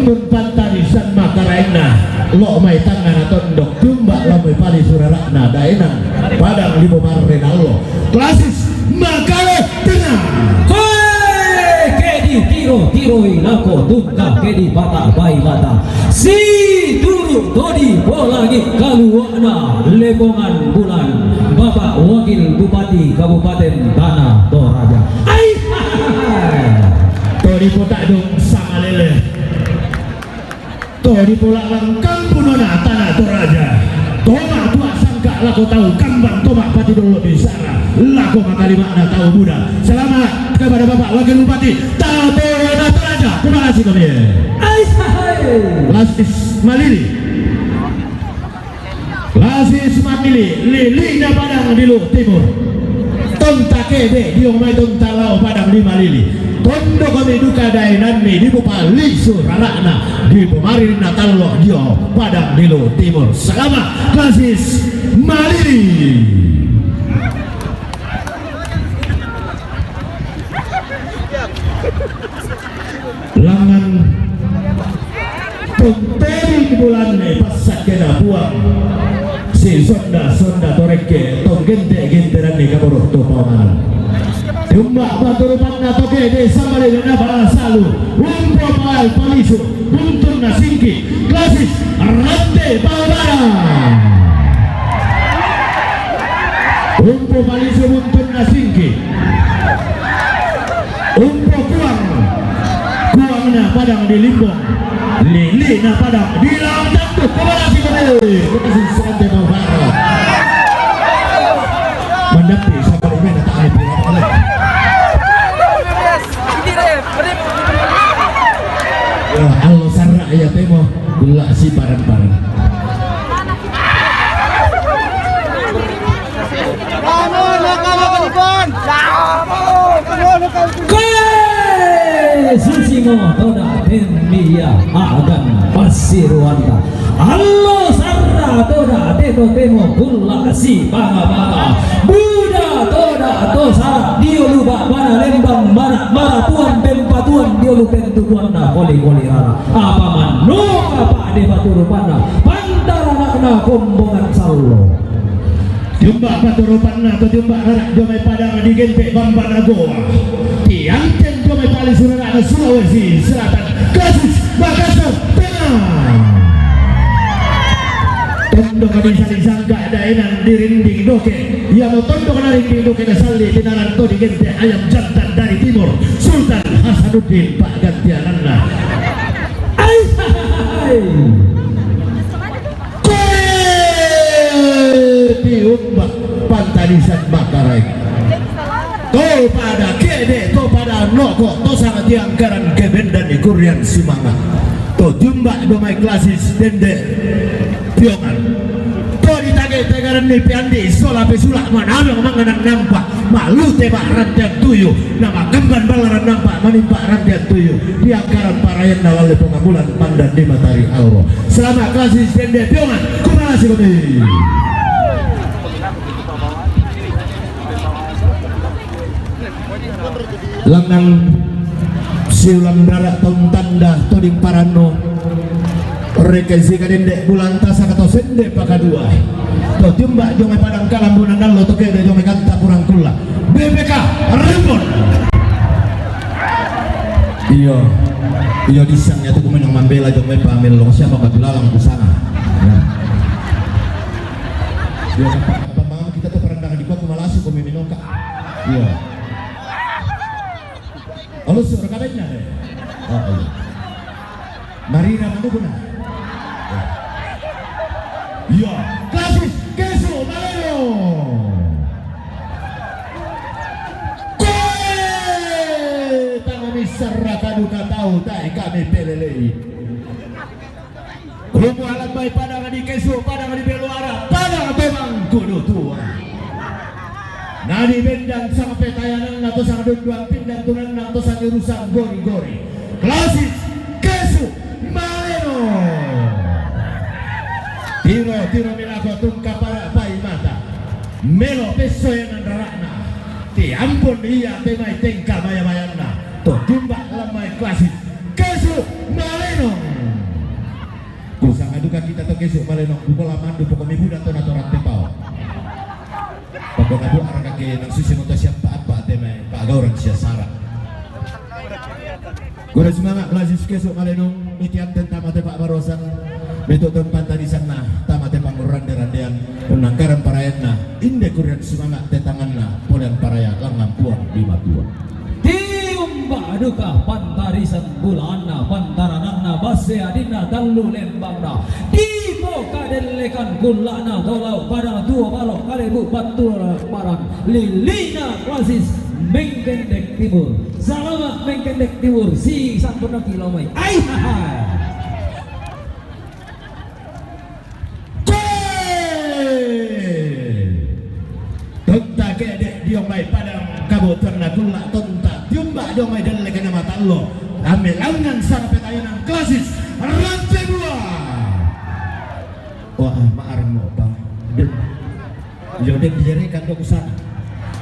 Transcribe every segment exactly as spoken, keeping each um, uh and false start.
Pantarisan makaraenna, lo' mai tangngana tondok, tiumba' lo' mai palisu rara'na, daenan padang libo marrenallo. Klasis makale tengah. Hoe, ke ditiro-tiroi lako tungka, ke dipata bai mata. Situru' to dipolangi kalua'na Lemongan Bulan, Bapak Wakil Bupati Kabupaten Tanah Toraja. Ai, hai, hai. To dipota'dung samalele. To dipolalang kampung nona Tanah Toraja. Toma' tua sangka lako tau kambang, toma' pati dollo' bisara lako makalima'na tau muda. Selamat kepada Bapak Wakil Bupati Tanah Toraja. Terima kasih kami. Ai, hai. Klasis malili. Klasis malili, lili'na padang di Lu'u Timur. Tonta ke'de' dio mai tonta lao padang di malili. Tondok kami duka daenanni dipopalisu rara'na, dipomaririnna tallo' dio padang di Lu'u Timur. Selamat klasis malili. Langngan tontoring bulanne passakkena Puang. Si sonda-sonda torekke, tonggente-genteranni kaboro' to paonganan. Tiumba' batu rupanna to ke'de' samalena na basalu, umpo pal palisu, buntunna singki, klasis rante pabara. Umpo palisu buntunna singki. Umpo kuang, kuangna padang di Limbong, lili'na padang di Laut Tanduk. Terima kasih, Komandan. Terima kasih, Sante Mawar. Mandapi, sabar, ini tak ada pilihan. Ya, allo sarra' iya temo, kulla' si barang-barang. Koe susingo toda' temmiya a'gan passiruanta. Allo sarra' toda' te totemo kulla' sibanga-banga. Buda toda' to sara' dio lu ba'bana lembang mana' maratuan pempatuan dio lu pentukuanna koli-koli rara'. Apa mannoka pa'de paturupanna pantarana'na kombongan sallo. Tiumba' paturupanna to tiumba' rara' dio mai padang di Gente Bambana Goa. Tianten dio mai palisu rara'na Sulawesi Selatan, klasis Makassar Tengah. Tondok di Salisangka daenan di Rinding Doke. Iamo tondok na Rinding Doke na salli' tinaran to di Gente Ayam Jantan dari Timur, Sultan Hasanuddin pa'gantiananna. Ai, hai, hai. Koe tiumba' pantarisan makaraeng. To pada ke'de', to pada noko', to sanga tiangkaran kebendan ikurian simanga'. To tiumba' dio mai klasis dende' piongan. To ditage-tagaranni peandi' sola pesula' manabang manganang nampa'. Ma'lute ma' rantean tuyu, na ma'kamban ballaran nampa' manimpa' rantean tuyu, diangkaran parayanna lalle pongambulan pandan di matari auro. Selama klasis dende' piongan, kumalasi kami. Langngan siulang rara' taung tanda toding paranno. Rekesi kadende' bulanta saka to sende pakadua. To tiumba' dio mai padang kalambunan allo to ke'de' dio mai kanta kurang kulla'. B P K Rembon. Iyo. Iyo, disang ya tu kumenang mambela dio mai pamello siapa batu lalang busana. Ya. Iyo, apa, apa mau kita tu parandang di kuat malasu ko miminoka. Iyo. Alus, rekabenna, eh. Oh, iya. Marina manukuna. Iya, klasis, kesu, malelo. Koe, tangani sarra kaduka tau, tae kami pelelei. Rumu alam mai padang di kesu, padang di beluara, padang tomang kudu tua. Na di bendan sang petayananna to sang dunduan pindan tunanna to sang urusan gori-gori. Klasis kesu maleno. Tiro, tiro milako tungka para pai mata. Melo pesso yang rara'na. Ti ampun iya te mai tengka maya-mayanna. To jumba lamai klasis. Kesu maleno. Kesu' malenong bukola mandu poko mibuda tona torang te pao. Poko nabu ara kake nang susi moto siampa-ampa te mai pa'gauran sia sara. Kure sumanga' Klasis kesu' malenong mitian ten tama te pa'barosan mitu' ton pantarisanna tama te pangurrande-randean unnangkaran parayanna inde kurian sumanga' te tanganna polean paraya langngan Puang di Matua. Tiumba' duka pantarisan bulaanna pantaranakna basse adinna tallu lembangna. Dipokadellekan kulla'na tolau padang tuo balo kalebu pattulo parang lili'na Klasis Mengkendek Timur. Salama' Mengkendek Timur si sampurna kilo mai. Ai hahai. Koe! Tonta ke'de' dio mai padang kabotuanna kulla' tonta tiumba' dio mai dallekana matallo. Ame langngan sara petayanang Klasis Rante Bua. Wah, ma'arang mopa. Iyo, den dijerekan do kusana.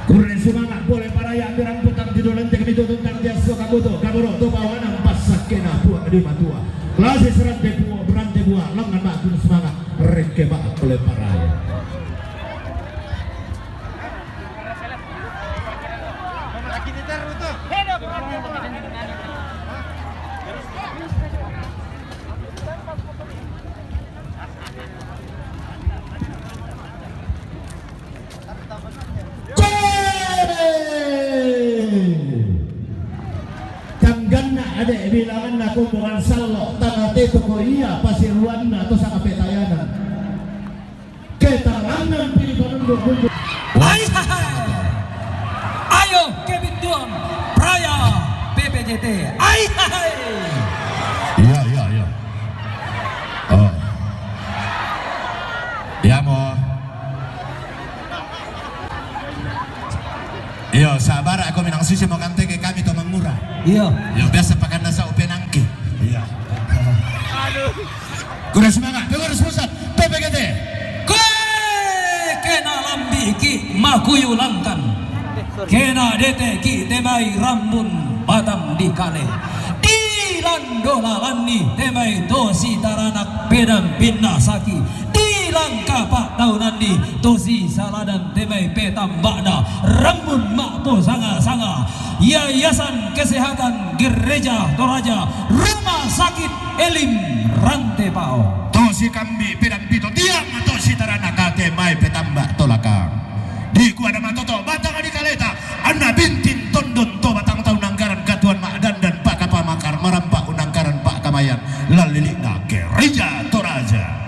Kurre sumanga' pole paraya' ambiran putang tido lente kami tutun tang tiasso kabuto kaboro to pawanang passakkena Puang di Matua. Klasis Rante Bua, Rante Bua, langngan ba'kun sumanga' rekke ba' pole paraya'. Tangganna ade' bilanganna kumbungan sallo' tana teto ko iya pasiruanna to sanga petayanang. Ketarangan pili panundu kundu. Ai hahai. Ayo kebituan praya P P J T. Ai hahai. Iya, iya, iya. Oh. Iya mo. Iyo, sabara' ko minang susi mo kanteke kami to mangura. Iyo. Iyo, biasa pakanna sa upenangki. Iya. Aduh. Kure sumanga', pe kure sumusat, pe pegete. Koe kena lambi'ki' makuyu langkan. Kena dete'ki' te mai rambun batang di kale. Di lando lalanni te mai tosi taranak pedampinna saki. Di langka pa'taunanni tosi saladan te mai petamba'na rambun ma'posanga-sanga. Yayasan Kesehatan Gereja Toraja Rumah Sakit Elim Rantepao. Tosi kambi' pedampito tiang tosi taranak te mai petamba' tolakang. Dikua damatoto batang di kaleta anna bintin tondon to batang tau nangkaran katuan ma'dandan pakapamakar marampa' unangkaran pa'kamayan lallili'na Gereja Toraja.